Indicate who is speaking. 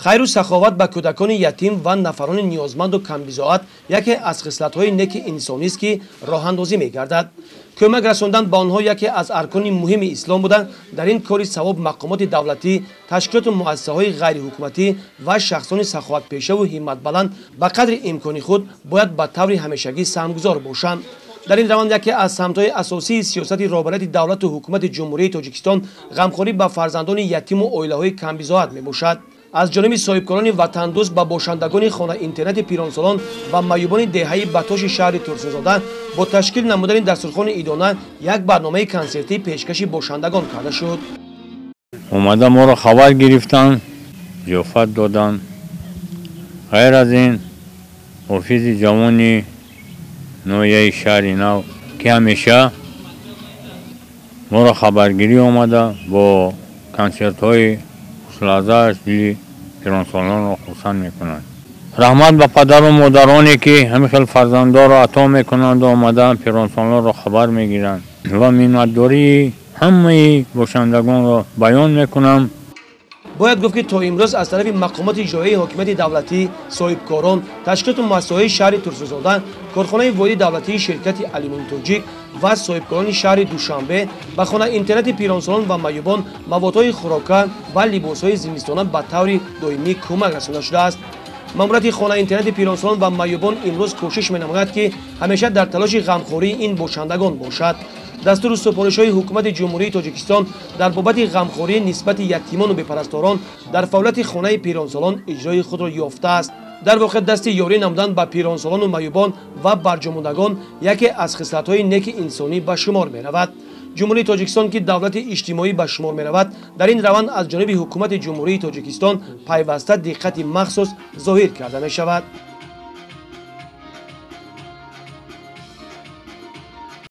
Speaker 1: Хайру саховат ба кӯдакони ятим ва нафарони ниёзманду камбизоат яке аз хислатҳои неки инсонист, ки роҳандозӣ мегардад. Кӯмак расондан ба онҳо яке аз аркони муҳими ислом буда, дар ин кори савоб мақомоти давлатӣ, ташкилоту муассисаҳои ғайриҳукуматӣ ва шахсони саховатпешаву ҳимматбаланд ба қадри имкони худ бояд ба таври ҳамешагӣ саҳмгузор бошанд. Дар ин раванд яке аз самтҳои асосии сиёсати роҳбарияти давлату ҳукумати Ҷумҳурии Тоҷикистон ғамхорӣ ба фарзандони ятиму оилаҳои камбизоат мебошад. Аз ҷониби соҳибкорони ватандӯст ба бошандагони хона-интернати пиронсолон ва маъюбони деҳаи Батоши шаҳри Турсунзода бо ташкил намудани дастурхони идона як барномаи консертӣ пешкаши бошандагон карда шуд.
Speaker 2: Омада моро хабар гирифтанд, зиёфат доданд. Ғайр аз ин, ҳофизи ҷавони ноҳияи шаҳри нав, ки ҳамеша моро хабаргирӣ омада, бо консертҳои хушлаҳзааш дили пиронсолонро хурсанд мекунанд. Раҳмат ба падару модароне, ки ҳамин хел фарзандоро ато мекунанду омадаанд, пиронсолонро хабар мегиранд, ва миннатдории ҳамаи бошандагонро баён мекунам.
Speaker 1: Бояд гуфт, ки то имрӯз аз тарафи мақомоти иҷроияи ҳокимияти давлатӣ, соҳибкорон, ташкилоту муассисаҳои шаҳри Турсунзода, корхонаи воҳиди давлатии ширкати Алюмини Тоҷик ва соҳибкорони шаҳри Душанбе ба хона-интернати пиронсолон ва маъюбон маводҳои хӯрока ва либосҳои зимистона ба таври доимӣ кӯмак расонда шудааст. Маъмурияти хона-интернати пиронсолон ва маъюбон имрӯз кӯшиш менамояд, ки ҳамеша дар талоши ғамхории ин бошандагон бошад. Дастуру супоришҳои ҳукумати Ҷумҳурии Тоҷикистон дар бобати ғамхорӣ нисбати ятимону бепарасторон дар фаъолияти хонаи пиронсолон иҷрои худро ёфтааст. Дар воқеъ, дасти ёрӣ намудан ба пиронсолону маъюбон ва барҷомондагон яке аз хислатҳои неки инсонӣ ба шумор меравад. Ҷумҳурии Тоҷикистон, ки давлати иҷтимоӣ ба шумор меравад, дар ин раванд аз ҷониби ҳукумати Ҷумҳурии Тоҷикистон пайваста диққати махсус зоҳир карда мешавад.